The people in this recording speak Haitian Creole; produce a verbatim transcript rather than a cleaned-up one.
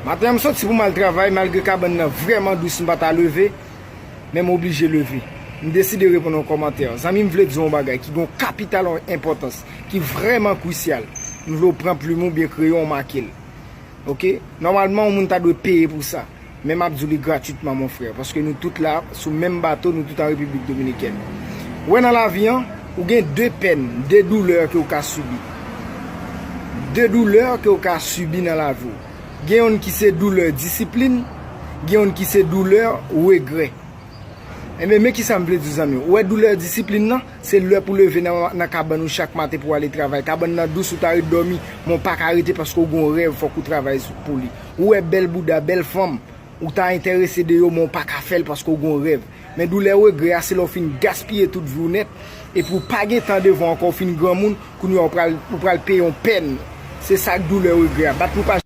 Maten an m soti pou m al travay, malgre kabann nan vrèman dous, m pa ta leve, men m oblije leve. M deside reponn yon kòmantè. Zanmi m vle di yon bagay ki gen yon kapital enpòtans, ki vrèman krisyal. M vle w pran plim ou byen kreyon w make l. Oke? Nòmalman, yon moun ta dwe peye pou sa. Men m ap di w li gratwitman, mon frè, paske nou tout la sou menm bato, nou tout an Repiblik Dominikèn. Ou wè nan lavi an, ou gen de pèn, de doulè ke w ka sibi. De doulè ke w ka sibi nan lavi w. Gen youn ki se doulè disiplin, gen youn ki se doulè regrè. Enben, men kisa m vle di w, zanmi w. Ou wè doulè disiplin nan, se lè pou leve nan, nan kabann ou chak maten pou w ale travay. Kabann nan dous, ou ta ret dòmi, men w pa ka rete paske w gen yon rèv, fòk ou travay sou, pou li. Ou wè bèl bouda, bèl fanm, ou ta enterese de yo, men w pa ka fè l paske w gen yon rèv. Men doulè regrè a, se lè w fin gaspiye tout vi w nèt, epi w pa gen tan devan ankò, w fin granmoun, kounye a w pral, w pral peye yon pèn. Se sa k doulè regrè a. Bat pou w pa